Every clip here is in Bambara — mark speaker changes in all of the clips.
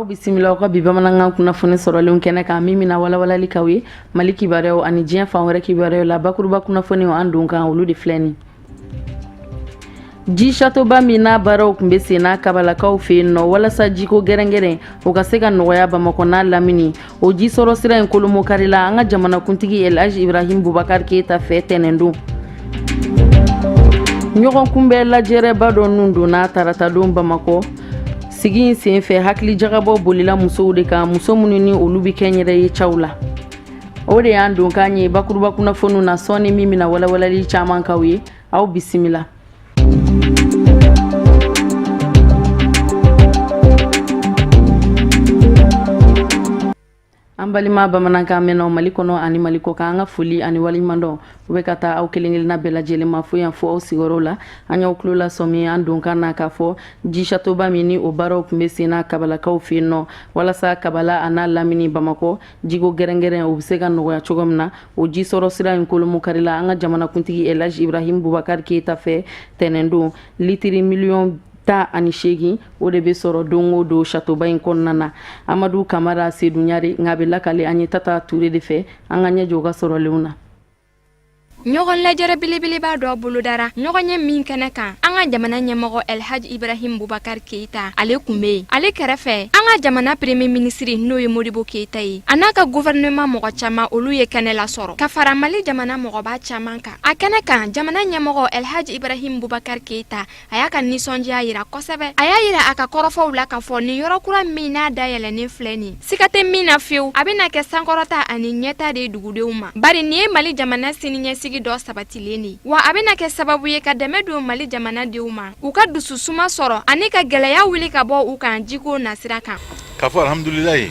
Speaker 1: Bisimila aw ka bi bamanankan kunnafoni sɔrɔlenw kɛnɛ kan, min bɛna walawalali k'aw ye Mali kibaruyaw ani diɲɛ fan wɛrɛ kibaruyaw la. Bakuruba kunnafoniw an don kan, olu de filɛ nin. Ji châteauba min n'a baaraw tun bɛ senna Kabalakaw fɛ yen nɔ walasa jiko gɛrɛngɛrɛn o ka se ka nɔgɔya Bamakɔ n'a lamini, o ji sɔrɔ sira in kolomokarila an ka jamanakuntigi El Hadj Ibrahim Boubacar Keita fɛ tɛnɛndon. Ɲɔgɔn kunbɛn lajɛrɛba dɔ nun donna taratadon Bamakɔ. Sigi in senfɛ, hakilijagabɔ bolila musow de kan, muso minnu ni olu bɛ kɛnyɛrɛye caw la. O de y'an donkan ye bakuruba kunnafoniw na sɔɔni, min bɛna walawalali caman k'aw ye. Aw bisimila. An balima bamanankan mɛnnaw Mali kɔnɔ ani Mali kɔkan, an ka foli ani waleɲumandɔn u bɛ ka taa aw kelen-kelenna bɛɛ lajɛlen ma fo yan fo aw sigiyɔrɔw la. An y'aw tulo lasɔmi an donkan na k'a fɔ ji châteauba min ni o baaraw tun bɛ senna Kabalakaw fɛ yen nɔ walasa Kabala a n'a lamini Bamakɔ jiko gɛrɛngɛrɛn o bɛ se ka nɔgɔya cogo min na, o ji sɔrɔ sira in kolomokarila an ka jamanakuntigi El Hadj Ibrahim Boubacar Keita fɛ tɛnɛndon. Litiri miliyɔn 18, o de bɛ sɔrɔ don o don châteauba in kɔnɔna na. Amadu Kamara Sedu Ɲare, nka a bɛ lakale an ye Tata Ture de fɛ. An ka ɲɛ jɔ ka sɔrɔlenw na.
Speaker 2: Ɲɔgɔn lajɛrɛ belebeleba dɔ bolodara ɲɔgɔn ye min kɛnɛ kan, an ka jamana ɲɛmɔgɔ Elhaji Ibrahim Bubakar Keita, ale kun bɛ yen. Ale kɛrɛfɛ, an ka jamana premier ministre, n'o ye Modibo Keita ye, a n'a ka gouvernement mɔgɔ caman, olu ye kɛnɛ lasɔrɔ ka fara Mali jamana mɔgɔba caman kan. A kɛnɛ kan, jamana ɲɛmɔgɔ Elhaji Ibrahim Bubakar Keita, a y'a ka nisɔndiya yira kosɛbɛ. A y'a yira a ka kɔrɔfɔw la k'a fɔ nin yɔrɔ kura min n'a dayɛlɛnnen filɛ nin, siga tɛ min na fiyewu, a bɛna kɛ sankɔrɔta ani ɲɛta de dugudenw ma, bari nin ye Mali jamana siniɲɛsigi dɔ sabatilen de ye, wa a bɛna kɛ sababu ye ka dɛmɛ don Mali jamanadenw ma, u ka dususuma sɔrɔ ani ka gɛlɛya wuli ka bɔ u kan jiko nasira kan.
Speaker 3: K'a fɔ alhamdulilayi,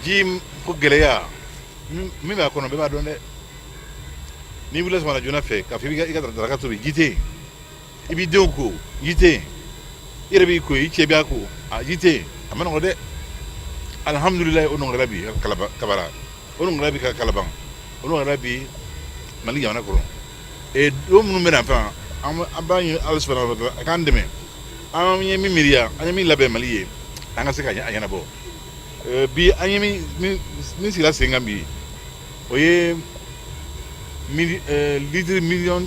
Speaker 3: ji ko gɛlɛya min b'a kɔnɔ, bɛɛ b'a dɔn dɛ. N'i wulila sɔgɔmada joona fɛ k'a fɔ i ka daraka tobi, ji tɛ yen. I b'i denw ko, ji tɛ yen. I yɛrɛ b'i ko, i cɛ b'a ko, a ji tɛ yen. A ma nɔgɔ dɛ. Alihamudulilayi, o nɔgɔyara bi Kabala, o nɔgɔyara bi ka Kalaban, o nɔgɔyara bi Mali jamana kɔnɔ. Ee, don minnu bɛna fana, an b'a ɲini Ala subahana wa taala a k'an dɛmɛ. An ye min miiriya, an ye min labɛn Mali ye, an ka se ka a ɲɛnabɔ. Bi an ye min sigira sen kan bi, o ye litiri miliyɔn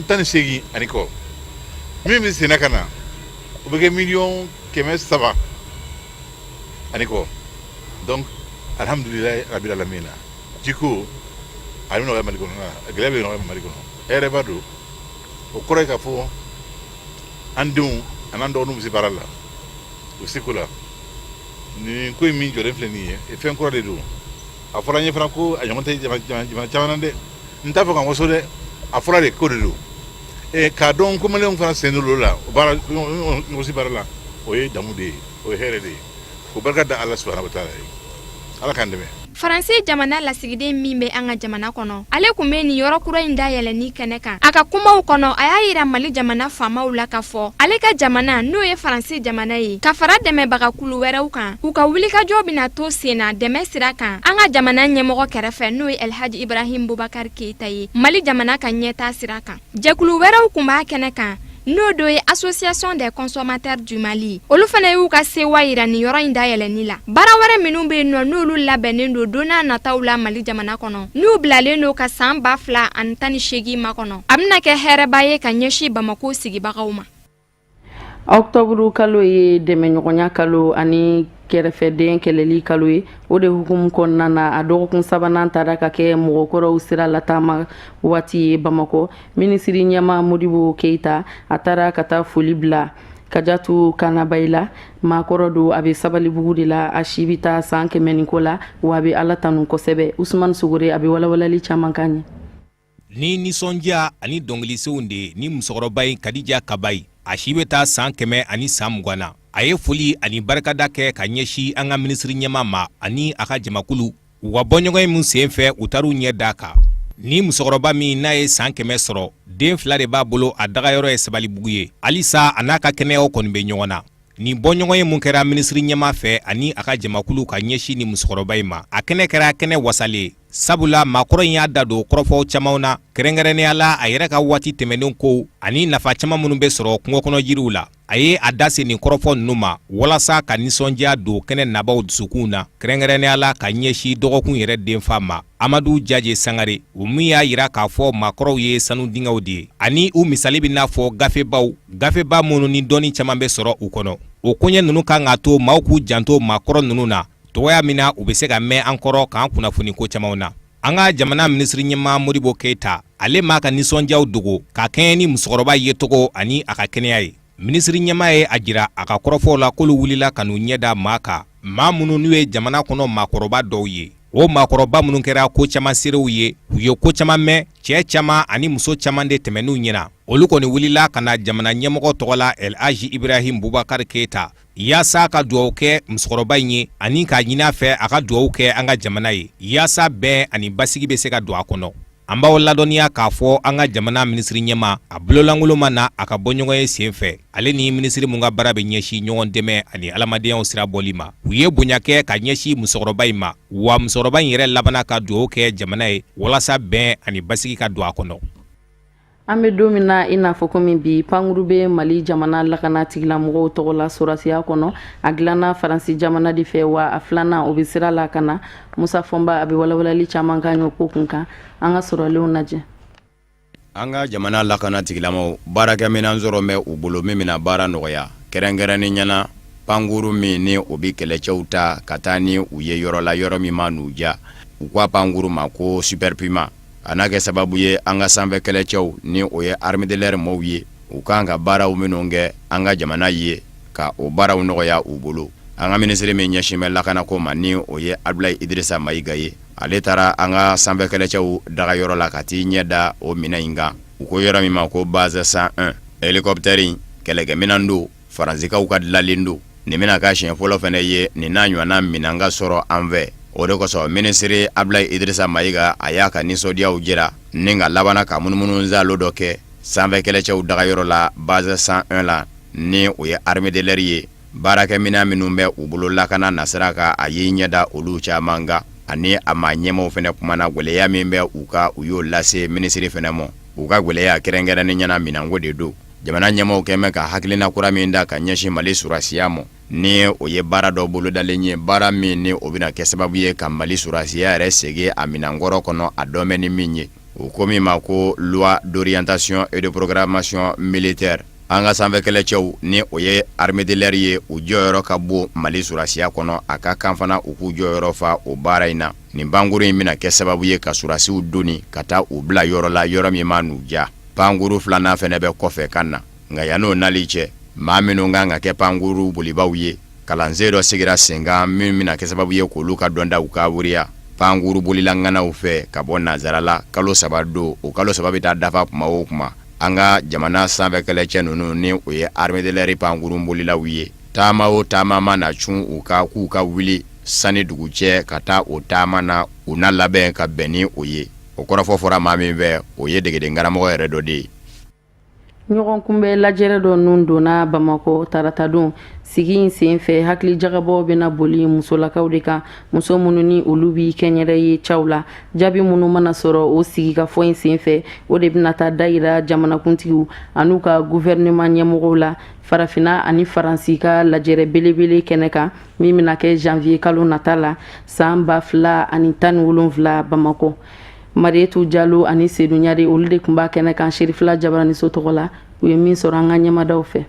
Speaker 3: 18 ani kɔ. Min bɛ senna ka na, o bɛ kɛ miliyɔn 300 ani kɔ. Donc alhamdulilayi rabil alamina, jiko a bɛ nɔgɔya Mali kɔnɔ, a gɛlɛya bɛ nɔgɔya Mali kɔnɔ. Hɛrɛ b'a don. O kɔrɔ ye k'a fɔ an denw an'an dɔgɔninw bɛ se baara la, u bɛ se ko la. Nin ko in min jɔlen filɛ nin ye, fɛn kura de don. A fɔra an ye fana ko a ɲɔgɔn tɛ jamana caman na dɛ. N t'a fɔ ka waso dɛ, a fɔra de ko de don. K'a dɔn ko maliyɛnw fana sen don o la, o baara ɲɔgɔnsi baara la, o ye damu de ye, o ye hɛrɛ de ye. K'o barika da Ala subahana wa taala ye. Ala k'an dɛmɛ.
Speaker 2: Faransi jamana lasigiden min bɛ an ka jamana kɔnɔ, ale kun bɛ nin yɔrɔ kura in dayɛlɛnni kɛnɛ kan. A ka kumaw kɔnɔ, a y'a yira Mali jamana faamaw la k'a fɔ ale ka jamana, n'o ye Faransi jamana ye, ka fara dɛmɛbagakulu wɛrɛw kan, u ka wulikajɔ bɛna to senna dɛmɛ sira kan an ka jamana ɲɛmɔgɔ kɛrɛfɛ, n'o ye Elhaji Ibrahim Bubakar Keita ye, Mali jamana ka ɲɛtaa sira kan. Jɛkulu wɛrɛw kun b'a kɛnɛ kan, n'o dɔ ye Association des consommateurs du Mali. Olu fana y'u ka sewa yira nin yɔrɔ in dayɛlɛnni la. Baara wɛrɛ minnu bɛ yen nɔ, n'olu labɛnnen don don n'a nataw la Mali jamana kɔnɔ, n'u bilalen don ka san 2018 makɔnɔ, a bɛna kɛ hɛrɛba ye ka ɲɛsin Bamako sigibagaw ma.
Speaker 1: Octobre kalo ye dɛmɛɲɔgɔnya kalo ani kɛrɛfɛden kɛlɛli kalo ye. O de hukumu kɔnɔna na, a dɔgɔkun sabanan taara ka kɛ mɔgɔkɔrɔw sira lataama waati ye Bamakɔ. Minisiri ɲɛma Modibo Keyita, a taara ka taa foli bila Kajatu Kanabayi la. Maakɔrɔ don, a bɛ Sabalibugu de la. A si bɛ taa san 100 ni kɔ la, wa a bɛ Ala tanu kosɛbɛ. Usumani Sogore, a bɛ walawalali caman kan ye.
Speaker 4: Ni nisɔndiya ani dɔnkilisenw de ni musokɔrɔba in Kadija Kabayi, a si bɛ taa san 120 na, a ye foli ani barikada kɛ ka ɲɛsin an ka minisiri ɲɛma ma ani a ka jamakulu. U ka bɔɲɔgɔn min sen fɛ, u taar'u ɲɛ da kan ni musokɔrɔba min n'a ye san 100 sɔrɔ, den fila de b'a bolo, a dagayɔrɔ ye Sabalibugu ye. Halisa a n'a ka kɛnɛyaw kɔni bɛ ɲɔgɔn na. Nin bɔɲɔgɔn ye mun kɛra minisiri ɲɛma fɛ ani a ka jamakulu ka ɲɛsin ni musokɔrɔba in ma, a kɛnɛ kɛra kɛnɛ wasalen. Sabula maakɔrɔ in y'a da don kɔrɔfɔw camanw na, kɛrɛnkɛrɛnnenya la a yɛrɛ ka waati tɛmɛnen kow ani nafa caman minnu bɛ sɔrɔ kungo kɔnɔ jiriw la. A ye a da se nin kɔrɔfɔ ninnu ma walasa ka nisɔndiya don kɛnɛ nabaw dusukunw na, kɛrɛnkɛrɛnnenya la ka ɲɛsin dɔgɔkun yɛrɛ denfa ma, Amadu Jaje Sangare, o min y'a jira k'a fɔ maakɔrɔw ye sanu dingɛw de ye, ani u misali bɛ n'a fɔ gafebaw, gafeba minnu ni dɔnni caman bɛ sɔrɔ u kɔnɔ. O koɲɛ ninnu kan k'a to maaw k'u janto maakɔrɔ ninnu na cogoya min na u bɛ se ka mɛn an kɔrɔ k'an kunnafoni ko camanw na. An ka jamana minisiri ɲɛmaa Modibo Keyita, ale m'a ka nisɔndiyaw dogo ka kɛɲɛ ni musokɔrɔba yecogo ani a ka kɛnɛya ye. Minisiri ɲɛmaa ye a jira a ka kɔrɔfɔw la k'olu wulila ka n'u ɲɛ da maa kan, maa minnu n'u ye jamana kɔnɔ maakɔrɔba dɔw ye. O maakɔrɔba minnu kɛra ko caman seerew ye, u ye ko caman mɛn, cɛ caman ani muso caman de tɛmɛn'u ɲɛna. Olu kɔni wulila ka na jamana ɲɛmɔgɔ tɔgɔ la El Hadji Ibrahim Boubacar Keita yaasa ka dugawu kɛ musokɔrɔba in ye ani k'a ɲini a fɛ a ka dugawu kɛ an ka jamana ye yaasa bɛn ani basigi bɛ se ka don a kɔnɔ. An b'aw ladɔnniya k'a fɔ an ka jamana minisiri ɲɛmaa a bololankolon ma na a ka bɔɲɔgɔnye sen fɛ, ale ni minisiri min ka baara bɛ ɲɛsin ɲɔgɔn dɛmɛ ani adamadenya sira bɔli ma. U ye bonya kɛ ka ɲɛsin musokɔrɔba in ma, wa musokɔrɔba in yɛrɛ labanna ka dugawu kɛ jamana ye walasa bɛn ani basigi ka don a kɔnɔ.
Speaker 1: An bɛ don min na i n'a fɔ komi bi, pankuru bɛ Mali jamana lakana tigilamɔgɔw tɔgɔ la sɔrɔdasiya kɔnɔ. A dilanna Faransi jamana de fɛ, wa a filanan o bɛ sira la ka na. Musa Fɔnba, a bɛ walawalali caman k'an ye o ko kun kan. An ka sɔrɔlenw lajɛ.
Speaker 5: An ka jamana lakana tigilamaw baarakɛminɛn sɔrɔ bɛ u bolo min bɛna baara nɔgɔya, kɛrɛnkɛrɛnnenya la pankuru min ni o bɛ kɛlɛcɛw ta ka taa ni u ye yɔrɔ la, yɔrɔ min ma n'u diya. U ko a pankuru ma ko Super Puma. A n'a kɛ sababu ye an ka sanfɛ kɛlɛcɛw ni o ye armée de l'air mɔɔw ye, u kan ka baaraw minnu kɛ an ka jamana ye, ka o baaraw nɔgɔya u bolo. An ka minisiri min ɲɛsin bɛ lakanako ma, ni o ye Abdoulaye Idrissa Maïga ye, ale taara an ka sanfɛ kɛlɛcɛw dagayɔrɔ la ka t'i ɲɛ da o minɛn in kan, u ko yɔrɔ min ma ko base 101. Hélicoptère in kɛlɛkɛminɛn don, Faransikaw ka dilanlen don. Nin bɛna k'a siɲɛ fɔlɔ fana ye nin n'a ɲɔgɔnna minɛn ka sɔrɔ an fɛ. O de kosɔn minisiri Abdoulaye Idrissa Maïga, a y'a ka nisɔndiyaw jira ni ka labanna ka munumunusaalo dɔ kɛ sanfɛ kɛlɛcɛw dagayɔrɔ la base 101 la, ni o ye armée de l'air ye. Baarakɛminɛn minnu bɛ u bolo lakana nasira kan, a y'i ɲɛ da olu caman kan, ani a maa ɲɛmaaw fana kumana gɛlɛya min bɛ u kan, u y'o lase minisiri fana ma. U ka gɛlɛya kɛrɛnkɛrɛnnenya la minɛnko de don. Jamana ɲɛmaaw kɛlen bɛ ka hakilina kura min da ka ɲɛsin Mali sɔrɔdasiya ma, ni o ye baara dɔ bolodalen ye, baara min ni o bɛna kɛ sababu ye ka Mali sɔrɔdasiya yɛrɛ segin a minɛnkɔrɔ kɔnɔ, a dɔn bɛ ni min ye, u ko min ma ko loi d'orientation et de programmation militaire. An ka sanfɛ kɛlɛcɛw, ni o ye armée de l'air ye, u jɔyɔrɔ ka bon Mali sɔrɔdasiya kɔnɔ. A ka kan fana u k'u jɔyɔrɔ fa o baara in na. Nin pankuru in bɛna kɛ sababu ye ka sɔrɔdasiw doni ka taa u bila yɔrɔ la, yɔrɔ min ma n'u diya. Pankuru filanan fana bɛ kɔfɛ ka na, nka yann'o nali cɛ, maa minnu kan ka kɛ pankuru bolibaaw ye, kalansen dɔ sigira sen kan min bɛna kɛ sababu ye k'olu ka dɔntaw ka wuriya pankuru bolila ŋanaw fɛ ka bɔ nansara la. Kalo 3 don, o kalo 3 bɛ taa dafa kuma o kuma, an ka jamana sanfɛ kɛlɛcɛ ninnu, ni o ye armée de l'air pankuru bolilaw ye, taama o taama mana cun u kan k'u ka wuli sani dugu cɛ ka taa o taama na, u na labɛn ka bɛn ni o ye. O kɔrɔfɔ fɔra maa min fɛ, o ye degeden karamɔgɔ yɛrɛ dɔ de ye.
Speaker 1: Ɲɔgɔn kunbɛn lajɛrɛ dɔ nun donna Bamakɔ taratadon. Sigi in sen fɛ, hakili jagabɔ bɛna boli musolakaw de kan, muso minnu ni olu bi kɛnyɛrɛye caw la. Jaabi minnu mana sɔrɔ o sigikafɔ in sen fɛ, o de bɛna taa dayira jamanakuntigiw an'u ka gouvernement ɲɛmɔgɔw la Farafinna ani Faransi ka lajɛrɛ belebele kɛnɛ kan min bɛna kɛ janvier kalo nata la san 2017 Bamakɔ. Marietu Jalo ani Sedu Ɲare, olu de tun b'a kɛnɛ kan Serifila Jabaraniso tɔgɔ la. U ye min sɔrɔ an ka ɲɛmadaw fɛ.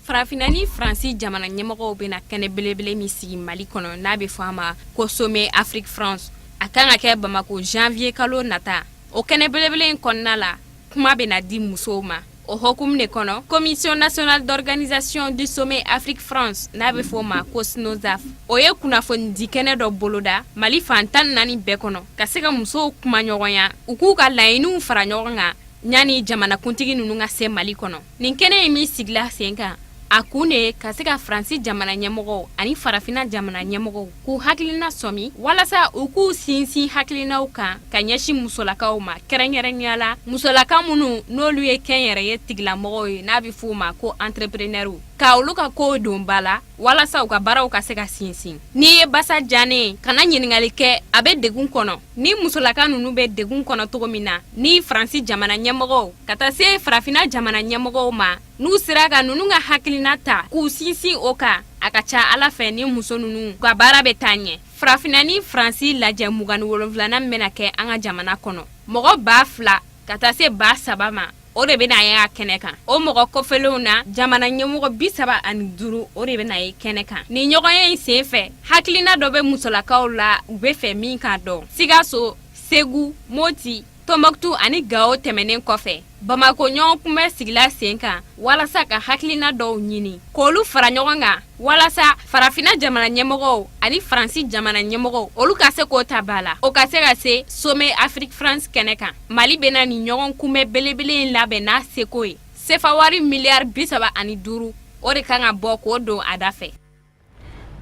Speaker 2: Farafinna ni Faransi jamana ɲɛmɔgɔw bɛna kɛnɛ belebele min sigi Mali kɔnɔ, n'a bɛ fɔ a ma ko sommet Afrique France, a kan ka kɛ Bamakɔ janvier kalo nata. O kɛnɛ belebele in kɔnɔna la, kuma bɛna di musow ma. O hukumu de kɔnɔ, Commission nationale d'organisation du sommet Afrique France, n'a bɛ fɔ o ma ko SNOSAF, o ye kunnafonidi kɛnɛ dɔ boloda Mali fan 14 bɛɛ kɔnɔ ka se ka musow kumaɲɔgɔnya, u k'u ka laɲiniw fara ɲɔgɔn kan yanni jamanakuntigi ninnu ka se Mali kɔnɔ. Nin kɛnɛ in min sigila sen kan, a kun de ye ka se ka Faransi jamana ɲɛmɔgɔw ani Farafinna jamana ɲɛmɔgɔw k'u hakilina sɔmi walasa u k'u sinsin hakilinaw kan ka ɲɛsin musolakaw ma, kɛrɛnkɛrɛnnenya la musolaka minnu n'olu ye kɛnyɛrɛye tigilamɔgɔw ye, n'a bɛ f'u ma ko entrepreneurs.
Speaker 6: Ka olu ka kow don ba la walasa u ka baaraw ka se ka sinsin. N'i ye Basa Janɛ ye, kana ɲininkali kɛ a bɛ degun kɔnɔ. Ni musolaka ninnu bɛ degun kɔnɔ cogo min na, ni Faransi jamana ɲɛmɔgɔw ka taa se farafinna jamana ɲɛmɔgɔw ma, n'u sera ka ninnu ka hakilina ta k'u sinsin o kan, a ka ca Ala fɛ ni muso ninnu ka baara bɛ taa ɲɛ. Farafinna ni Faransi lajɛ 27nan min bɛna kɛ an ka jamana kɔnɔ, mɔgɔ 2000 ka taa se 3000 ma, o de bɛna ye a kɛnɛ kan. O mɔgɔ kɔfɛlenw na, jamana ɲɛmɔgɔ 35, o de bɛna ye kɛnɛ kan. Nin ɲɔgɔnye in sen fɛ, hakilina dɔ bɛ musolakaw la, u bɛ fɛ min k'a dɔn. Sikaso, Segu, Moti, Tɔnbɔkutu ani Gawo tɛmɛnen kɔfɛ, Bamakɔ ɲɔgɔnkunbɛn sigila sen kan walasa ka hakilina dɔw ɲini k'olu fara ɲɔgɔn kan, walasa farafinna jamana ɲɛmɔgɔw ani Faransi jamana ɲɛmɔgɔw, olu ka se k'o ta ba la, o ka se ka se sommet Afrique France kɛnɛ kan. Mali bɛna nin ɲɔgɔn kunbɛn belebele in labɛn n'a seko ye. Sefa wari miliyari 35, o de kan ka bɔ k'o don a da fɛ.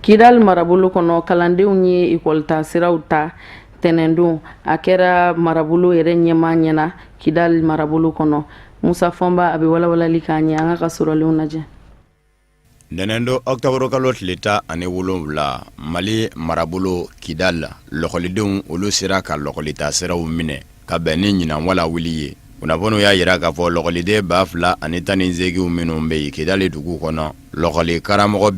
Speaker 1: Kidal marabolo kɔnɔ, kalandenw ye ekɔlita siraw ta tɛnɛndon. A kɛra marabolo yɛrɛ ɲɛmaa ɲɛna Kidal marabolo kɔnɔ. Musa Fɔnba, a bɛ walawalali k'an ɲɛ. An ka sɔrɔlenw lajɛ.
Speaker 5: Ntɛnɛndon ɔkutɔburukalo tile 17, Mali marabolo Kidal lɔkɔlidenw, olu sera ka lɔkɔlita siraw minɛ ka bɛn ni ɲinan walawuli ye. Kunnafoniw y'a jira k'a fɔ lɔkɔliden 2018 minnu bɛ yen Kidali dugu kɔnɔ, lɔkɔli karamɔgɔ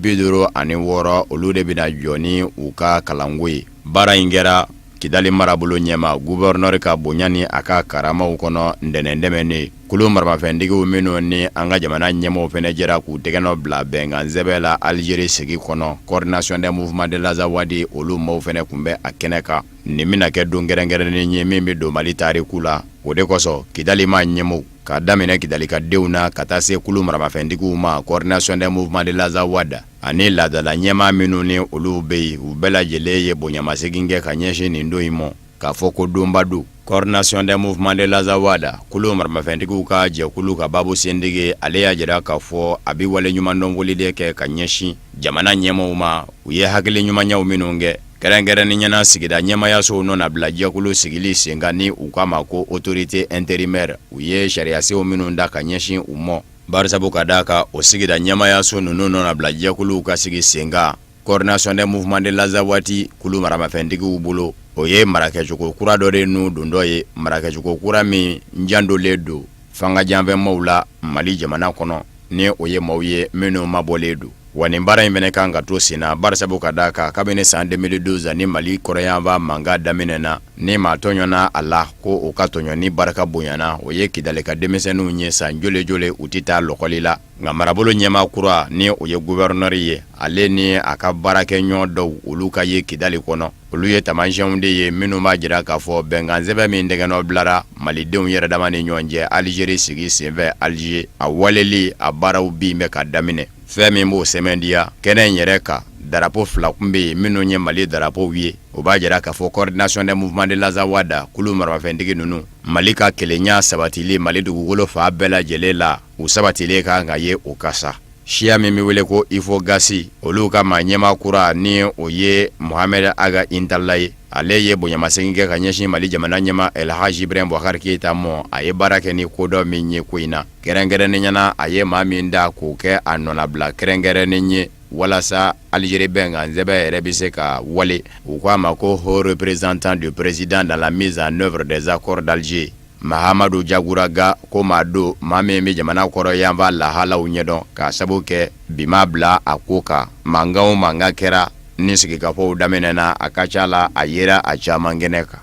Speaker 5: 56, olu de bɛna jɔ ni u ka kalanko ye. Baara in kɛra Kidali marabolo ɲɛmaa guvɛrinɛri ka bonya ni a ka karamaw kɔnɔ ntɛnɛn tɛmɛnen. Kulu maramafɛntigiw minnu ni an ka jamana ɲɛmaaw fana jɛra k'u tɛgɛnɔ bila bɛnkan sɛbɛn la Alizeri sigi kɔnɔ, Coordination des mouvements de l'Azawad, olu maaw fana tun bɛ a kɛnɛ kan. Nin bɛna kɛ don kɛrɛnkɛrɛnnen ye min bɛ don Mali tariku la. O de kosɔn Kidali maa ɲɛmaaw, k'a daminɛ Kidalika denw na ka taa se kulu maramafɛntigiw ma, Coordination des mouvements de l'Azawad, ani laadala ɲɛmaa minnu ni olu bɛ yen, u bɛɛ lajɛlen ye bonyamasegin kɛ ka ɲɛsin nin don in ma, k'a fɔ ko donba don. Coordination des mouvements de l'Azawad, kulu maramafɛntigiw ka jɛkulu ka Babu Sendege, ale y'a jira k'a fɔ a bɛ wale ɲumandɔn de kɛ ka ɲɛsin jamana ɲɛmaaw ma, u ye hakili ɲumanyaw minnu kɛ, kɛrɛnkɛrɛnnenya na sigida ɲɛmaayasow nɔnabila jɛkulu sigili sen kan, ni u k'a ma ko autorité intérimaire, u ye sariyasenw minnu da ka ɲɛsin u ma. Barisabu ka d'a kan o sigida ɲɛmaayaso ninnu nɔnabila jɛkuluw ka sigi sen kan Coordination des mouvements de l'Azawad kulu maramafɛntigiw bolo, o ye marakɛcogo kura dɔ de n'u dondɔ ye, marakɛcogo kura min jandolen don fanga janfɛnmaw la Mali jamana kɔnɔ, ni o ye maaw ye minnu mabɔlen don. Wa nin baara in fana kan ka to sen na, barisabu ka d'a kan kabini san 2012 ni Mali kɔrɔnyanfan mankan daminɛna, ni maa tɔɲɔna a la ko o ka tɔɲɔni barika bonyana, o ye Kidalika denmisɛnninw ye. San joli joli u tɛ taa lɔkɔli la. Nka marabolo ɲɛmaa kura, ni o ye guvɛrinɛri ye, ale ni a ka baarakɛɲɔgɔn dɔw, olu ka ye Kidali kɔnɔ, olu ye taamasiyɛnw de ye minnu b'a jira k'a fɔ bɛnkansɛbɛn min tɛgɛnɔ bilara malidenw yɛrɛ dama ni ɲɔgɔn cɛ Alizeri sigi senfɛ Alize, a waleli a baaraw bin bɛ ka daminɛ. Fɛn min b'o sɛmɛntiya, kɛnɛ in yɛrɛ kan, darapo fila tun bɛ yen minnu ye Mali darapow ye. O b'a jira k'a fɔ Coordination des mouvements de l'Azawad kulu maramafɛntigi ninnu, Mali ka kelenya sabatili Mali dugukolo fan bɛɛ lajɛlen la, u sabatilen kan ka ye o ka sa. Siya min bɛ wele ko Ifogasi, olu ka maa ɲɛmaa kura, ni o ye Mohamed Aga Intala ye, ale ye bonyamasegin kɛ ka ɲɛsin Mali jamana ɲɛmaa El Hadj Ibrahim Boubacar Keita ma. A ye baara kɛ ni kodɔn min ye ko in na, kɛrɛnkɛrɛnnenya na a ye maa min da k'o kɛ a nɔnabila kɛrɛnkɛrɛnnen ye walasa Alizeri bɛnkan sɛbɛn yɛrɛ bɛ se ka wale, u k'a ma ko haut représentant du président dans la mise en œuvre des accords d'Alger, Mahamadu Jaguraga, ko maa don, maa min bɛ jamana kɔrɔnyanfan lahalaw ɲɛdɔn, k'a sabu kɛ bi ma bila a ko kan. Mankan o mankan kɛra ni sigikafɔw daminɛna, a ka ca la a yera a caman kɛnɛ kan.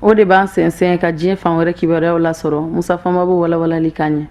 Speaker 1: O de b'an sɛnsɛn ka diɲɛ fan wɛrɛ kibaruyaw lasɔrɔ. Musa Fɔnba b'o walawalali k'an ɲɛ.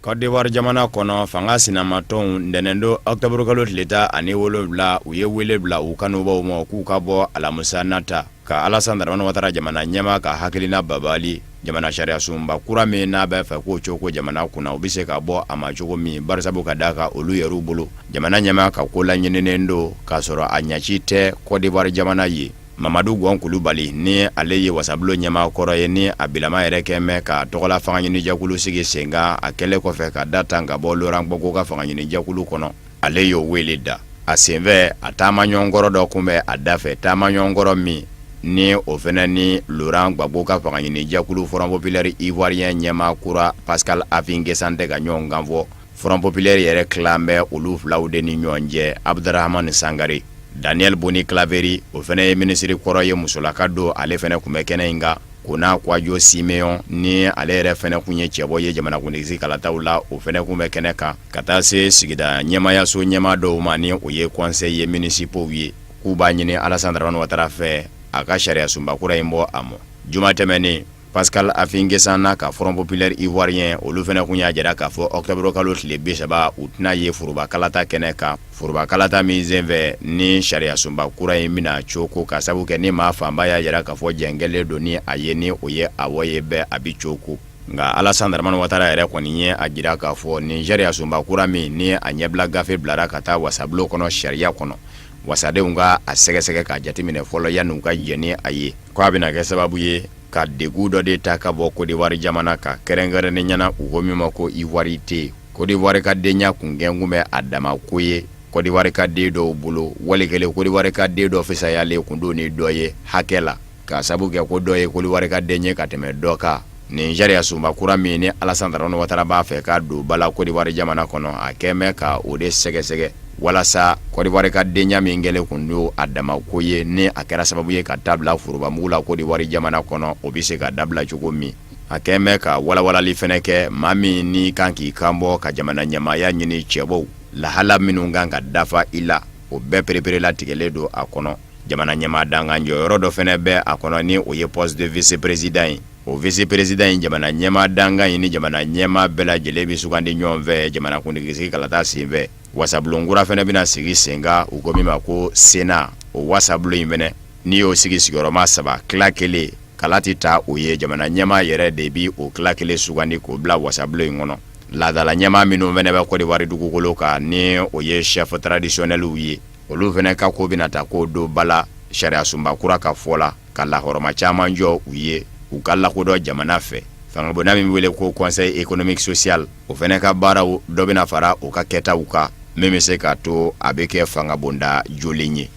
Speaker 5: Côte d'Ivoire jamana kɔnɔ, fanga sinamatɔnw, ntɛnɛndon ɔkutɔburukalo tile 17, u ye wele bila u kanubaw ma k'u ka bɔ alamisa nata ka Alassane Dramane Ouattara jamana ɲɛmaa ka hakilina babali jamana sariyasunba kura min n'a bɛ fɛ k'o cogo jamana kunna, u bɛ se ka bɔ a ma cogo min, barisabu ka d'a kan olu yɛrɛw bolo jamana ɲɛmaa ka ko laɲininen don k'a sɔrɔ a ɲaci tɛ Côte d'Ivoire jamana ye. Mamadu Gɔn Kulubali, ni ale ye wasabulon ɲɛmaa kɔrɔ ye, ni a bilama yɛrɛ kɛn bɛ ka tɔgɔla fanga ɲinijɛkulu sigi sen kan, a kɛlen kɔfɛ ka da tan ka bɔ Laurent Gbagbo ka fanga ɲinijɛkulu kɔnɔ, ale y'o wele da. A senfɛ, a taamaɲɔgɔnkɔrɔ dɔ kun bɛ a da fɛ, taamaɲɔgɔnkɔrɔ min ni o fana ni Laurent Gbagbo ka fanga ɲinijɛkulu Front populaire ivoirien ɲɛmaa kura Pascal Affi N'Guessan tɛ ka ɲɔgɔn kan fɔ. Front populaire yɛrɛ tilan bɛ olu filaw de ni ɲɔgɔn cɛ. Abdramane Sangare, Daniel Boni Claverie, o fana ye minisiri kɔrɔ ye, musolaka don, ale fana tun bɛ kɛnɛ in kan. Konan Kouadjo Siméon, ni ale yɛrɛ fana tun ye cɛbɔ ye jamanakuntigi kalataw la, o fana tun bɛ kɛnɛ kan, ka taa se sigida ɲɛmaayaso ɲɛmaa dɔw ma, ni o ye conseillers municipaux ye, k'u b'a ɲini Alassane Dramane Ouattara fɛ a ka sariya sunba kura in bɔ a mɔ. Juma tɛmɛnen, Pascal Affi N'Guessan n'a ka Front populaire ivoirien, olu fana tun y'a jira k'a fɔ octobre kalo tile 30, u tɛna ye foroba kalata kɛnɛ kan, foroba kalata min senfɛ ni sariya sunba kura in bɛna coko, ka sabu kɛ ni maa fanba y'a jira k'a fɔ jɛn kɛlen don ni a ye, ni o ye awɔ ye bɛɛ, a bɛ coko. Nka Alassane Dramane Ouattara yɛrɛ kɔni ye a jira k'a fɔ nin sariya sunba kura min ni a ɲɛbila gafe bilara ka taa wasabulon kɔnɔ, sariya kɔnɔ, wasadenw ka a sɛgɛsɛgɛ k'a jateminɛ fɔlɔ yanni u ka jɛn ni a ye, ko a bɛna kɛ sababu ye ka degun dɔ de ta ka bɔ Côte d'Ivoire jamana kan, kɛrɛnkɛrɛnnenya na u ko min ma ko ivoirité. Côte d'Ivoire ka denya kun kɛnkun bɛ a dama ko ye Côte d'Ivoire ka den dɔw bolo, wali kelen Côte d'Ivoire ka den dɔ fisayalen kun don ni dɔ ye hakɛ la, k'a sabu kɛ ko dɔ ye Côte d'Ivoire ka den ye ka tɛmɛ dɔ kan. Nin sariya sunba kura min ni Alassane Dramane Ouattara b'a fɛ k'a don ba la Côte d'Ivoire jamana kɔnɔ, a kɛn bɛ ka o de sɛgɛsɛgɛ walasa Côte d'Ivoire ka denya min kɛlen kun don a dama ko ye, ni a kɛra sababu ye ka taa bila forobamugu la Côte d'Ivoire jamana kɔnɔ, o bɛ se ka dabila cogo min. A kɛn bɛ ka walawalali fɛnɛ kɛ, maa min ni kan k'i kan bɔ ka jamana ɲɛmaaya ɲini, cɛbɔw lahala minnu kan ka dafa i la, o bɛɛ pereperelatigɛlen don a kɔnɔ. Jamana ɲɛmaa dankan jɔyɔrɔ dɔ fɛnɛ bɛ a kɔnɔ, ni o ye poste de vice président ye. O vice président in, jamana ɲɛmaa dankan in ni jamana ɲɛmaa bɛɛ lajɛlen bɛ sugandi ɲɔgɔn fɛ jamanakuntigi kalata senfɛ. Wasabulon kura fɛnɛ bɛna sigi sen kan, u ko min ma ko Sénat. O wasabulon in fɛnɛ, n'i y'o sigi sigiyɔrɔma saba, tila kelen kala tɛ ta, o ye jamana ɲɛmaa yɛrɛ de bi o tila kelen sugandi k'o bila wasabulon in kɔnɔ. Laadala ɲɛmaa minnu fɛnɛ bɛ Côte d'Ivoire dugukolo kan, ni o ye chef traditionnelw ye, olu fɛnɛ ka ko bɛna ta k'o don ba la sariya sunba kura ka fɔ la, ka lahɔrɔma caman jɔ u ye, u ka lakodɔn jamana fɛ. Fangabonda min wele ko Conseil économique social, o fɛnɛ ka baaraw dɔ bɛna fara u ka kɛtaw kan, min bɛ se k'a to a bɛ kɛ fangabonda jolen ye.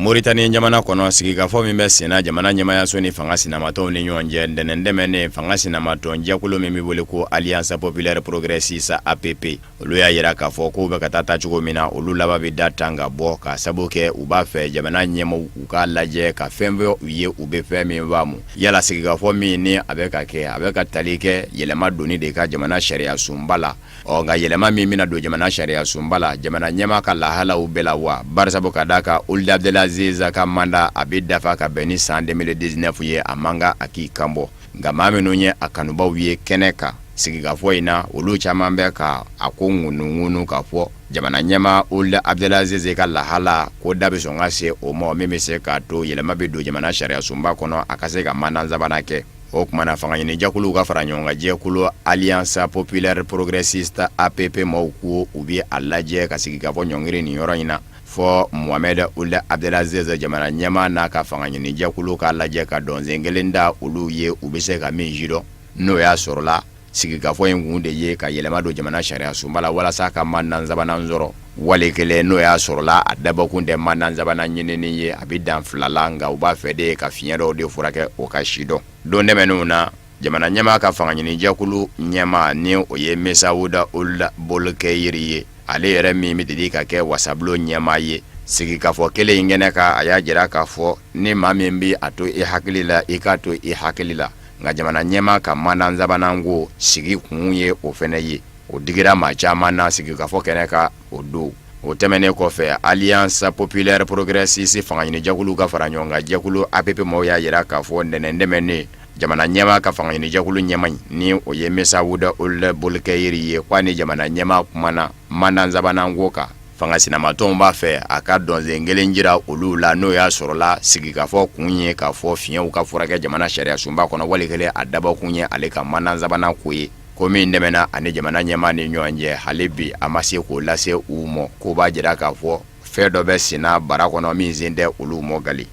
Speaker 5: Moritani jamana kɔnɔ, sigikafɔ min bɛ senna jamana ɲɛmaayaso ni fanga sinamatɔnw ni ɲɔgɔn cɛ, ntɛnɛn tɛmɛnen, fanga sinamatɔn jɛkulu min bɛ wele ko Alliance populaire progressiste APP, olu y'a jira k'a fɔ k'u bɛ ka taa taacogo min na, olu laban bɛ da tan ka bɔ, k'a sabu kɛ u b'a fɛ jamana ɲɛmaaw u k'a lajɛ ka fɛn fɔ u ye, u bɛ fɛn min faamu. Yala sigikafɔ min ni a bɛ ka kɛ, a bɛ ka tali kɛ yɛlɛma donni de ka jamana sariya sunba la. Ɔ nka yɛlɛma min bɛna don jamana sariya sunba la, jamana ɲɛmaa ka lahalaw bɛɛ la wa? Barisabu ka d'a kan Ould Abdelaziz ka mandat a bɛ dafa ka bɛn ni san 2019 ye, a man kan a k'i kanbɔ. Nka maa minnu ye a kanubaw ye kɛnɛ kan sigikafɔ in na, olu caman bɛ ka a ko ŋunuŋunu k'a fɔ jamana ɲɛmaa Ould Abdelaziz ka lahala ko da bɛ sɔn ka se o ma, min bɛ se k'a to yɛlɛma bɛ don jamana sariya sunba kɔnɔ, a ka se ka mandat sabanan kɛ. O tuma na, fanga ɲini jɛkuluw ka fara ɲɔgɔn kan jɛkulu Alliance populaire progressiste APP maaw ko u bɛ a lajɛ ka sigikafɔ ɲɔngiri nin yɔrɔ in na, fɔ Mohamed Ould Abdelaziz jamana ɲɛmaa n'a ka fanga ɲini jɛkulu k'a lajɛ ka dɔnsen kelen da olu ye, u bɛ se ka min sidɔn, n'o y'a sɔrɔla sigikafɔ in kun de ye ka yɛlɛma don jamana sariya sunba la walasa ka mandat sabanan sɔrɔ, wali kelen n'o y'a sɔrɔla a dabɔkun tɛ mandat sabanan ɲinini ye, a bɛ dan fila la, nka u b'a fɛ de ka fiɲɛ dɔw de furakɛ, o ka sidɔn. Don tɛmɛnenw na, jamana ɲɛmaa ka fanga ɲini jɛkulu ɲɛmaa, ni o ye Messaouda Ould Boulkheir ye, ale yɛrɛ min bɛ deli ka kɛ wasabulon ɲɛmaa ye, sigikafɔ kelen in kɛnɛ kan, a y'a jira k'a fɔ ni maa min bɛ a to i hakili la, i k'a to i hakili la, nka jamana ɲɛmaa ka mandat sabanan ko sigi kun ye o fɛnɛ ye. O digira maa caman na sigikafɔ kɛnɛ kan o don. O tɛmɛnen kɔfɛ, Alliance populaire progressiste fanga ɲini jɛkulu ka fara ɲɔgɔn kan jɛkulu APP maaw y'a jira k'a fɔ ntɛnɛn tɛmɛnen, jamana ɲɛmaa ka fanga ɲini jɛkulu ɲɛmaa ni o ye Messaouda Ould Boulkheir ye, k'a ni jamana ɲɛmaa kumana mandat sabanan ko kan. Fanga sinamatɔnw b'a fɛ a ka dɔnsen kelen jira olu la, n'o y'a sɔrɔla sigikafɔ kun ye k'a fɔ fiɲɛw ka furakɛ jamana sariya sunba kɔnɔ, wali kelen a dabɔkun ye ale ka mandat sabanan ko ye. Ko min tɛmɛna ani jamana ɲɛmaa ni ɲɔgɔn cɛ, hali bi a ma se k'o lase u ma, k'o b'a jira k'a fɔ fɛn dɔ bɛ senna bara kɔnɔ min sen tɛ olu mɔ gali.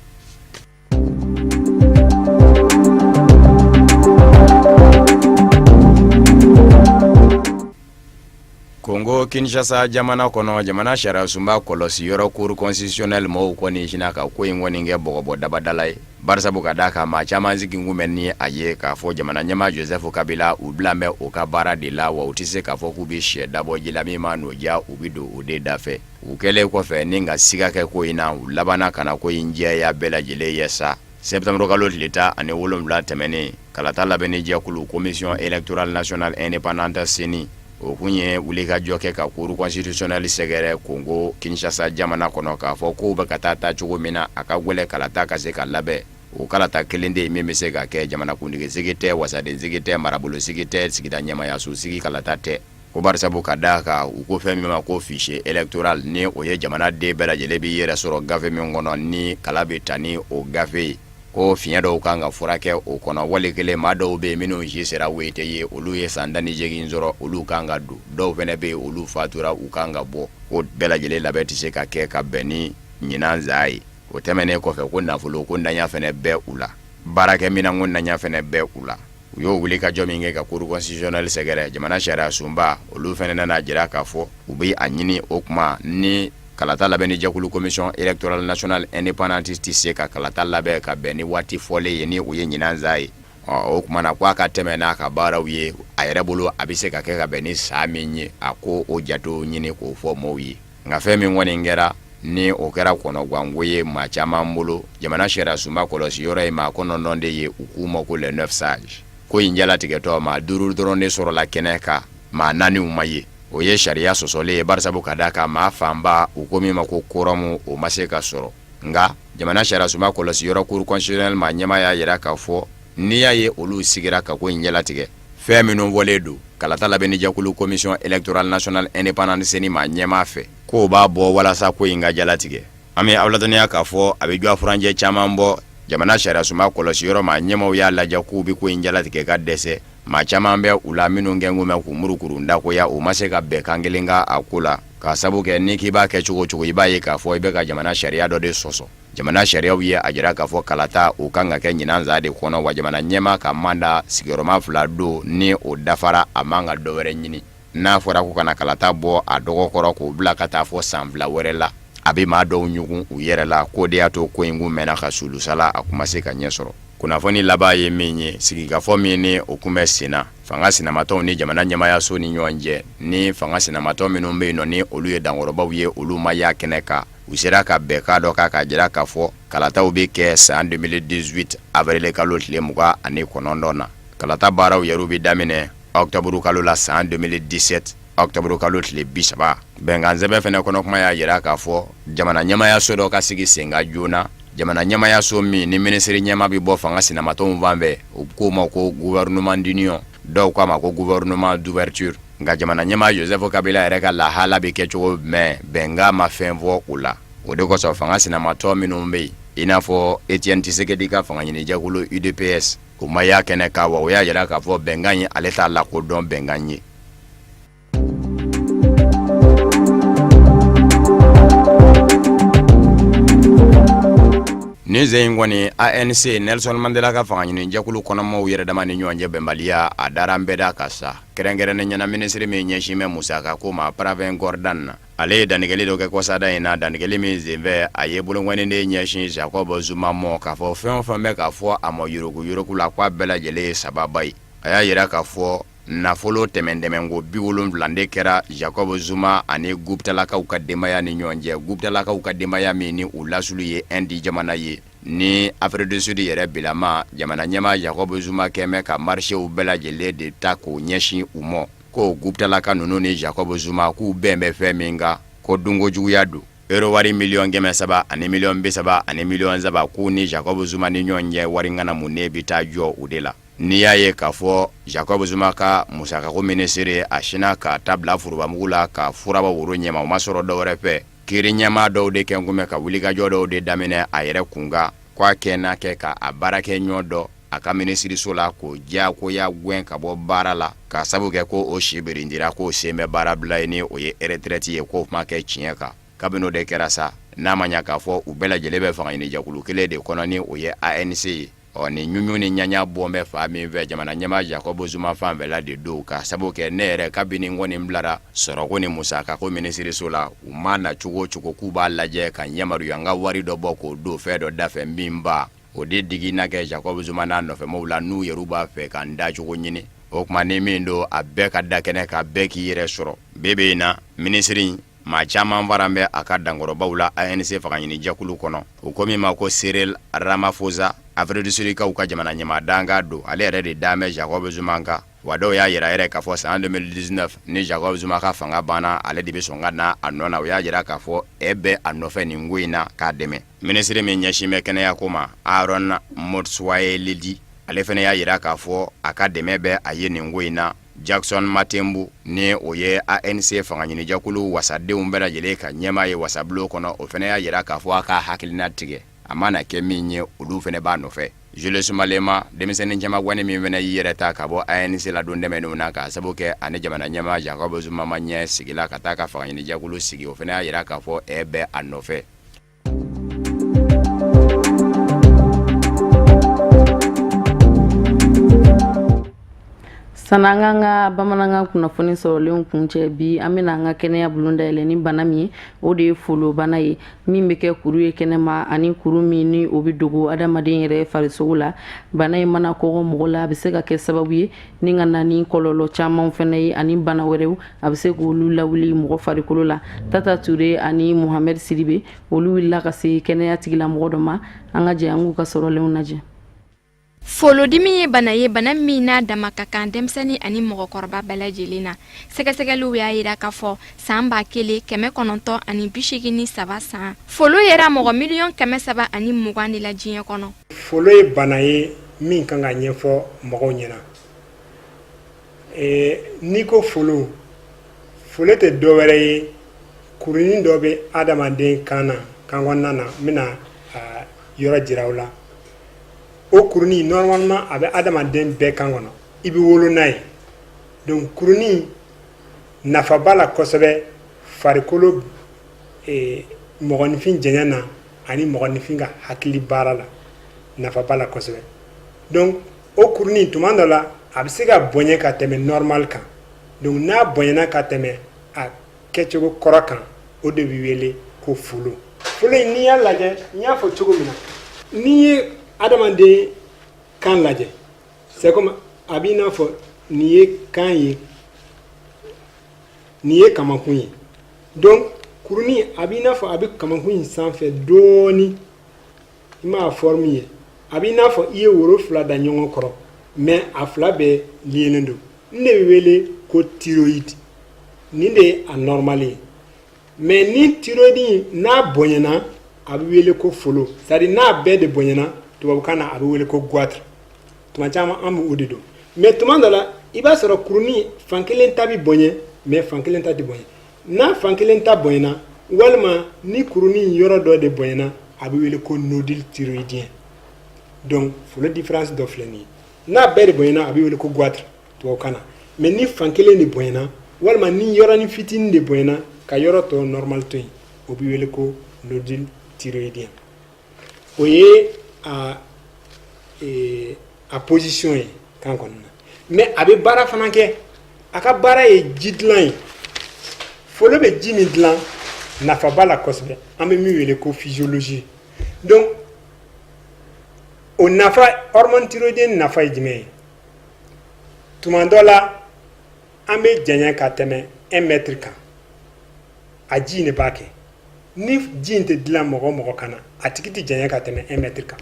Speaker 5: Kongo Kinshasa jamana kɔnɔ, jamana sariya sunba kɔlɔsi yɔrɔ Cour constitutionnelle mɔgɔw kɔni sinna ka ko in kɔni kɛ bɔgɔbɔ dabadala ye. Barisabu ka d'a kan maa caman sigi kun bɛ ni a ye k'a fɔ jamana ɲɛmaa Joseph Kabila u bilan bɛ o ka baara de la wa u tɛ se k'a fɔ k'u bɛ sɛ dabɔ ji la min ma n'o diya u bɛ don o de da fɛ. U kɛlen kɔfɛ ni ka siga kɛ ko in na, u labanna ka na ko in jɛya bɛɛ lajɛlen ye sa. Septembre kalo tile 17 tɛmɛnen, kalata labɛnni jɛkulu Commission électorale nationale indépendante CENI o kun ye wulikajɔ kɛ ka Cour constitutionnelle sɛgɛrɛ Congo Kinshasa jamana kɔnɔ k'a fɔ kow bɛ ka taa taa cogo min na, a ka gɛlɛn kalata ka se ka labɛn. O kalata kelen de ye min bɛ se ka kɛ, jamanakuntigisigi tɛ, wasadensigi tɛ, marabolosigi tɛ, sigida ɲɛmaayasosigi kalata tɛ. Ko barisabu ka d'a kan u ko fɛn min ma ko fichier électoral ni o ye jamana den bɛɛ lajɛlen b'i yɛrɛ sɔrɔ gafe min kɔnɔ ni kala bɛ ta ni o gafe ye, ko fiɲɛ dɔw kan ka furakɛ o kɔnɔ. Wali kelen maa dɔw bɛ yen minnu si sera wete ye, olu ye san 18 sɔrɔ, olu kan ka don. Dɔw fana bɛ yen, olu fatura, u kan ka bɔ. Ko bɛɛ lajɛlen labɛn tɛ se ka kɛ ka bɛn ni ɲinan za ye. O tɛmɛnen kɔfɛ, ko nafolo ko ntanya fana bɛ u la, baarakɛminɛnko ntanya fana bɛ u la. U y'o wulikajɔ min kɛ ka Cour constitutionnelle sɛgɛrɛ, jamana sariya sunba olu fana nana jira k'a fɔ u bɛ a ɲini o tuma ni kalata labɛnni jɛkulu Commission électorale nationale indépendante tɛ se ka kalata labɛn ka bɛn ni waati fɔlen ye ni o ye ɲinan za ye. Ɔ o tuma na ko a ka tɛmɛ n'a ka baaraw ye a yɛrɛ bolo, a bɛ se ka kɛ ka bɛn ni san min ye, a ko o jatew ɲini k'o fɔ mɔɔw ye. Nka fɛn min kɔni kɛra ni o kɛra kɔnɔganko ye maa caman bolo, jamana sariya sunba kɔlɔsi yɔrɔ ye maa 9 de ye, u k'u ma ko les 9 sages. Ko in jalatigɛtɔ, maa 5 dɔrɔn de sɔrɔla kɛnɛ kan, maa 4 ma ye. O ye sariya sɔsɔlen ye, barisabu ka d'a kan maa fanba, u ko min ma ko quorum, o ma se ka sɔrɔ. Nka jamana sariya sunba kɔlɔsi yɔrɔ Cour constitutionnelle maa ɲɛmaa y'a jira k'a fɔ n'i y'a ye olu sigira ka ko in jalatigɛ, fɛn minnu fɔlen don kalata labɛnni jɛkulu Commission électorale nationale indépendante CENI maa ɲɛmaa fɛ, k'o b'a bɔ walasa ko in ka jalatigɛ. An bɛ aw ladɔnniya k'a fɔ a bɛ jɔ furancɛ caman bɔ, jamana sariya sunba kɔlɔsi yɔrɔ maa ɲɛmaaw y'a lajɛ k'u bɛ ko in jalatigɛ ka dɛsɛ. Maa caman bɛ u la minnu kɛn kun bɛ k'u murukuru dakoya, u ma se ka bɛn kan kelen kan a ko la, k'a sabu kɛ n'i k'i b'a kɛ cogo o cogo, i b'a ye k'a fɔ i bɛ ka jamana sariya dɔ de sɔsɔ. Jamana sariyaw ye a jira k'a fɔ kalata o kan ka kɛ ɲinan za de kɔnɔ, wa jamana ɲɛmaa ka mandat sigiyɔrɔma 2 don, ni o dafara a man ka dɔ wɛrɛ ɲini. N'a fɔra ko ka na kalata bɔ a dɔgɔ kɔrɔ k'o bila ka taa fɔ san 2 wɛrɛ la, a bɛ maa dɔw ɲugun u yɛrɛ la. K'o de y'a to ko in kun mɛnna ka sulusala, a kun ma se ka ɲɛ sɔrɔ. Kunnafoni laban ye min ye, sigikafɔ min ni o kun bɛ senna fanga sinamatɔnw ni jamana ɲɛmaayaso ni ɲɔgɔn cɛ, ni fanga sinamatɔn minnu bɛ yen nɔ ni olu ye dankɔrɔbaw ye, olu ma y'a kɛnɛ kan. U sera ka bɛnkan dɔ kan k'a jira k'a fɔ kalataw bɛ kɛ san 2018 avril kalo tile 29 na. Kalata baaraw yɛrɛw bɛ daminɛ octobre kalo la san 2017 octobre kalo tile 30. Bɛnkansɛbɛn fana kɔnɔ kuma y'a jira k'a fɔ jamana ɲɛmaayaso dɔ ka sigi sen kan joona, jamana ɲɛmaayaso min ni minisiri ɲɛmaa bɛ bɔ fanga sinamatɔnw fan fɛ, u k'o ma ko gouvernement d'union, dɔw k'a ma ko gouvernement d'ouverture. Nka jamana ɲɛmaa Joseph Kabila yɛrɛ ka lahala bɛ kɛ cogo jumɛn, bɛnkan ma fɛn fɔ o la. O de kosɔn fanga sinamatɔn minnu bɛ yen, i n'a fɔ Etienne Tshisekedi ka fanga ɲinijɛkulu UDPS, o ma y'a kɛnɛ kan, wa o y'a jira k'a fɔ bɛnkan in ale t'a lakodɔn bɛnkan ye. Nin sen in kɔni, ANC Nelson Mandela ka fanga ɲinijɛkulu kɔnɔmaaw yɛrɛ dama ni ɲɔgɔn cɛ bɛnbaliya, a dara an bɛɛ da ka sa. Kɛrɛnkɛrɛnnenya la minisiri min ɲɛsin bɛ musaka ko ma, Pravin Gordhan na, ale ye dantigɛli dɔ kɛ kɔsada in na, dantigɛli min senfɛ a ye bolonkɔniden ɲɛsin Jacob Zuma mɔ k'a fɔ fɛn o fɛn bɛ k'a fɔ a ma yuruguyurugu la, k'a bɛɛ lajɛlen ye sababa ye. A y'a jira k'a fɔ nafolo tɛmɛntɛmɛnko 70 de kɛra Jacob Zuma ani Guptalakaw ka denbaya ni ɲɔgɔn cɛ. Guptalakaw ka denbaya min ni u lasulu ye Inde jamana ye, ni Afrique du Sud yɛrɛ bilama jamana ɲɛmaa Jacob Zuma kɛn bɛ ka marchéw bɛɛ lajɛlen de ta k'o ɲɛsin u ma, ko Guptalaka ninnu ni Jacob Zuma k'u bɛn bɛ fɛn min kan, ko dunko juguya don. Euro wari 300 000 ani 33 000 000, k'u ni Jacob Zuma ni ɲɔgɔn cɛ wari ŋanamunen bɛ taa jɔ o de la. N'i y'a ye k'a fɔ Jacob Zuma ka musakako minisiri a sinna ka ta bila forobamugu la ka furabɔ woro ɲɛma, o ma sɔrɔ dɔwɛrɛ fɛ, kiiri ɲɛmaa dɔw de kɛn kun bɛ ka wulikajɔ dɔw de daminɛ a yɛrɛ kunkan, ko a kɛn n'a kɛ ka a baarakɛ ɲɔgɔn dɔ a ka minisiriso la k'o diyagoya gɛn ka bɔ baara la, k'a sabu kɛ ko o si birintira, k'o sen bɛ baarabila ye ni o ye retraite ye, k'o ma kɛ tiɲɛ kan. Kabini o de kɛra sa, n'a ma ɲa k'a fɔ u bɛɛ lajɛlen bɛ fangaɲinijɛkulu kelen de kɔnɔ ni o ye ANC ye, Ɔ ni ɲuɲu ni ɲaɲa bɔ bɛ fan min fɛ, jamana ɲɛmaa Jacob Zuma fanfɛla de don, k'a sabu kɛ ne yɛrɛ kabini n kɔni bilara sɔrɔko ni musakako minisiriso la, u ma na cogo o cogo k'u b'a lajɛ ka n yamaruya n ka wari dɔ bɔ k'o don fɛn dɔ dafɛ min ba. O de digi na kɛ Jacob Zuma n'a nɔfɛmɔgɔw la, n'u yɛrɛ b'a fɛ ka n dacogo ɲini. O tuma ni min don, a bɛɛ ka da kɛnɛ kan, bɛɛ k'i yɛrɛ sɔrɔ. Bi bi in na, minisiri maa caman fara bɛ a ka dankɔrɔbaw la ANC fangaɲinijɛkulu kɔnɔ. U ko min ma ko Cyril Ramaphosa, Afrique du Sud kaw ka jamana ɲɛmaa dankan don, ale yɛrɛ de dan bɛ Jacob Zuma kan. Wa dɔw y'a yira yɛrɛ k'a fɔ san 2019, ni Jacob Zuma ka fanga banna, ale de bɛ sɔn ka na a nɔ na. O y'a jira k'a fɔ e bɛ a nɔfɛ nin ko in na k'a dɛmɛ. Minisiri min ɲɛsin bɛ kɛnɛya ko ma, Aaron Motsoaledi, ale fana y'a jira k'a fɔ a ka dɛmɛ bɛ a ye nin ko in na. Jackson Mthembu, ni o ye ANC fangaɲinijɛkulu wasadenw bɛɛ lajɛlen ka ɲɛmaa ye wasabulon kɔnɔ, o fana y'a jira k'a fɔ a ka hakilina tigɛ a mana kɛ min ye, olu fana b'a nɔfɛ. Julius Malema, denmisɛnnin cɛmagwani min fana y'i yɛrɛ ta ka bɔ ANC la don tɛmɛnenw na, k'a sababu kɛ ani jamana ɲɛmaa Jacob Zuma ma ɲɛ sigila ka taa ka fangaɲinijɛkulu sigi, o fana y'a jira k'a fɔ ɛ bɛ a nɔfɛ.
Speaker 1: San'an k'an ka bamanankan kunnafoni sɔrɔlenw kuncɛ bi, an bɛna an ka kɛnɛya bulon dayɛlɛ ni bana min ye, o de ye folobana ye, min bɛ kɛ kuru ye kɛnɛma ani kuru min ni o bɛ dogo adamaden yɛrɛ farisogo la. Bana in mana kɔgɔ mɔgɔ la, a bɛ se ka kɛ sababu ye ni ka na ni kɔlɔlɔ caman fana ye, ani bana wɛrɛw, a bɛ se k'olu lawuli mɔgɔ farikolo la. Tata Ture ani Mohamed Sidibe, olu wulila ka se kɛnɛya tigilamɔgɔ dɔ ma. An ka jɛ an k'u ka sɔrɔlenw lajɛ.
Speaker 2: Folodimi ye bana ye, bana min n'a dama ka kan denmisɛnnin ani mɔgɔkɔrɔba bɛɛ lajɛlen na. Sɛgɛsɛgɛliw y'a yira k'a fɔ san 1983 san, folo yera mɔgɔ miliyɔn 320 de la diɲɛ kɔnɔ.
Speaker 7: Folo ye bana ye min kan ka ɲɛfɔ mɔgɔw ɲɛna. N'i ko folo, folo tɛ dɔ wɛrɛ ye, kurunin dɔ bɛ adamaden kan na, kan kɔnɔna na. N bɛna yɔrɔ jira aw la. O kurunin, normalement, a bɛ adamaden bɛɛ kan kɔnɔ, i bɛ wolo n'a ye. Donc kurunin nafa b'a la kosɛbɛ farikolo, mɔgɔninfin janya na ani mɔgɔninfin ka hakili baara la, nafa b'a la kosɛbɛ. Donc o kurunin, tuma dɔ la, a bɛ se ka bonya ka tɛmɛ normal kan. Donc n'a bonyana ka tɛmɛ a kɛcogo kɔrɔ kan, o de bɛ wele ko folo. Folo in, n'i y'a lajɛ, n y'a fɔ cogo min na, n'i ye adamaden kan lajɛ, c'est comme a b'i n'a fɔ nin ye kan ye, nin ye kamakun ye. Donc kurunin a b'i n'a fɔ a bɛ kamakun in sanfɛ dɔɔni. I m'a forme ye, a b'i n'a fɔ i ye woro fila da ɲɔgɔn kɔrɔ, mais a fila bɛɛ liélen don. Nin de bɛ wele ko thyroïde. Nin de ye a normal ye. Mais ni thyroïde n'a bonyana, a bɛ wele ko folo. C'est à dire n'a bɛɛ de bonyana, tubabukan na a bɛ wele ko goitre. Tuma caman an bɛ o de dɔn. Mais tuma dɔ la, i b'a sɔrɔ kurunin fan kelen ta bɛ bonya, mais fan kelen ta tɛ bonya. N'a fan kelen ta bonyana, walima ni kurunin yɔrɔ dɔ de bonyana, a bɛ wele ko nodule thyroïdien. Donc folo différence dɔ filɛ nin ye: n'a bɛɛ de bonyana, a bɛ wele ko goitre tubabukan na. Mais ni fan kelen de bonyana, walima ni yɔrɔnin fitinin de bonyana ka yɔrɔ tɔ normal to yen, o bɛ wele ko nodule thyroïdien. O ye a position ye kan kɔnɔna na. Mais a bɛ baara fana kɛ. A ka baara ye ji dilan ye. Folo bɛ ji min dilan, nafa b'a la kosɛbɛ, an bɛ min wele ko physiologie. Donc o nafa, hormone thyroïdienne nafa ye jumɛn ye? Tuma dɔ la, an bɛ janya ka tɛmɛ 1 mètre kan, a ji in de b'a kɛ. Ni ji in tɛ dilan mɔgɔ o mɔgɔ kan na, a tigi tɛ janya ka tɛmɛ 1 mètre kan.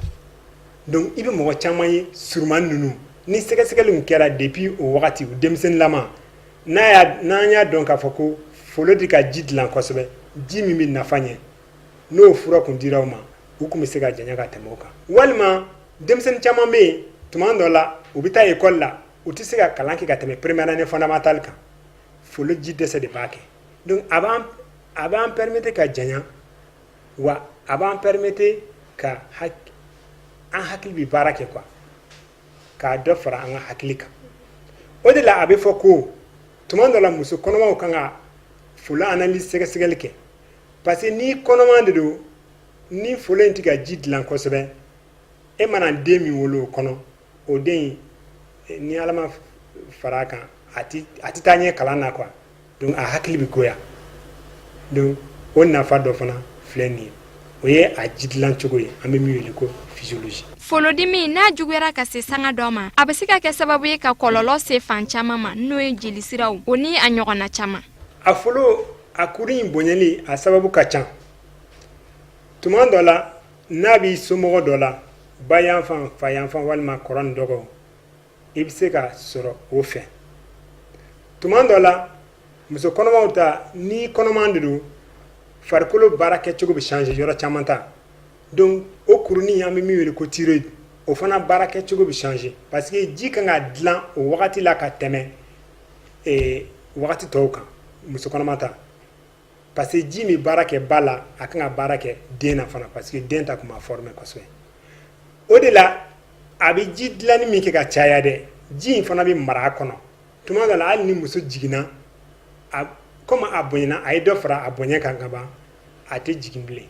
Speaker 7: Donc i bɛ mɔgɔ caman ye, surumani ninnu, ni sɛgɛsɛgɛli kɛra depuis o wagati, u denmisɛnninlama, n'a y'a n'an y'a dɔn k'a fɔ ko folo de ka ji dilan kosɛbɛ, ji min bɛ nafa ɲɛ, n'o fura kun dira u ma, u tun bɛ se ka janya ka tɛmɛ o kan. Walima denmisɛnnin caman bɛ yen, tuma dɔ la, u bɛ taa ekɔli la, u tɛ se ka kalan kɛ ka tɛmɛ première année fondamentale kan. Folo ji dɛsɛ de b'a kɛ. Donc a b'an permettre ka janya, wa a b'an permettre ka an hakili bɛ baara kɛ quoi, k'a dɔ fara an ka hakili kan. O de la a bɛ fɔ ko tuma dɔ la, muso kɔnɔmaw kan ka folo analyse, sɛgɛsɛgɛli kɛ, parce que ni kɔnɔma de don, ni folo in tɛ ka ji dilan kosɛbɛ, e mana den min wolo o kɔnɔ, o den in, ni Ala ma fara a kan, a ti taa ɲɛ kalan na quoi. Donc a hakili bɛ goya. Donc o nafa dɔ fana filɛ nin ye. O ye a ji dilan cogo ye, an bɛ min wele ko physiologie.
Speaker 2: Folodimi, n'a juguyara ka se sanga dɔ ma, a bɛ se ka kɛ sababu ye ka kɔlɔlɔ se fan caman ma, n'o ye jelisiraw, o ni a ɲɔgɔnna caman.
Speaker 7: A folo, a kuru in bonyali, a sababu ka ca. Tuma dɔ la, n'a b'i somɔgɔ dɔ la, ba yanfan, fa yanfan, walima kɔrɔ ni dɔgɔ, i bɛ se ka sɔrɔ o fɛ. Tuma dɔ la, muso kɔnɔmaw ta, ni kɔnɔman de don, farikolo baara kɛcogo bɛ changer yɔrɔ caman ta. Donc o kurunin, an bɛ min wele ko thyroïde, o fana baara kɛcogo bɛ changer, parce que ji kan ka dilan o wagati la ka tɛmɛ wagati tɔw kan muso kɔnɔma ta, parce que ji min baara kɛ ba la, a kan ka baara kɛ den na fana, parce que den ta tun ma former kosɛbɛ. O de la a bɛ ji dilanni min kɛ ka caya dɛ, ji in fana bɛ mara a kɔnɔ. Tuma dɔ la, hali ni muso jiginna, a comme a bonyana, a ye dɔ fara a bonya kan ka ban, a tɛ jigin bilen.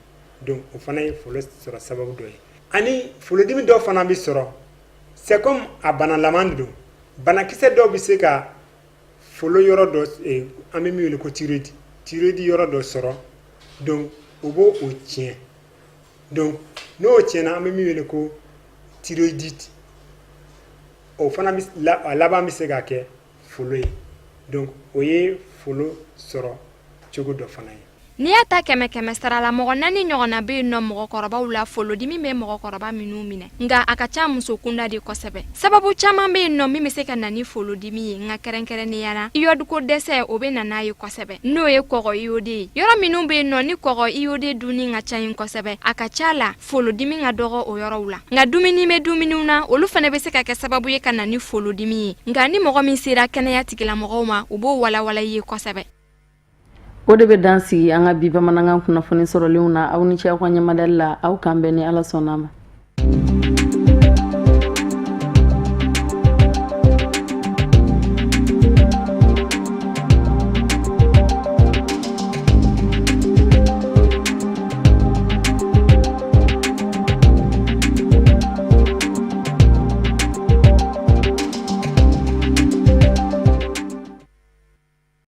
Speaker 7: Donc o fana ye folo sɔrɔ sababu dɔ ye. Ani folodimi dɔ fana bɛ sɔrɔ, c'est comme a banalaman de don. Banakisɛ dɔw bɛ se ka folo yɔrɔ dɔ, an bɛ min wele ko thyroïde, thyroïde yɔrɔ dɔ sɔrɔ. Donc o b'o o tiɲɛ. Donc n'o tiɲɛna, an bɛ min wele ko thyroïdite, o fana bɛ a laban bɛ se ka kɛ folo ye. Donc o ye folo sɔrɔ cogo dɔ fana ye.
Speaker 2: N'i y'a ta kɛmɛ kɛmɛ sara la, mɔgɔ naani ɲɔgɔnna bɛ yen nɔ mɔgɔkɔrɔbaw la, folodimi bɛ mɔgɔkɔrɔba minnu minɛ, nka a ka ca muso kunda de kosɛbɛ. Sababu caman bɛ yen nɔ min bɛ se ka na ni folodimi ye, nka kɛrɛnkɛrɛnnenya la, iode ko dɛsɛ, o bɛ na n'a ye kosɛbɛ, n'o ye kɔgɔ iode ye. Yɔrɔ minnu bɛ yen nɔ ni kɔgɔ iode dunni ka ca yen kosɛbɛ, a ka ca la folodimi ka dɔgɔ o yɔrɔw la. Nka dumuni bɛ dumuniw na, olu fana bɛ se ka kɛ sababu ye ka na ni folodimi ye. Nka ni mɔgɔ min sera kɛnɛya tigilamɔgɔw ma, u b'o walawala i ye kosɛbɛ.
Speaker 1: O de bɛ dan sigi an ka bi bamanankan kunnafoni sɔrɔlenw na. Aw ni ce aw ka ɲɛmadali la. Aw k'an bɛn ni Ala sɔnna ma.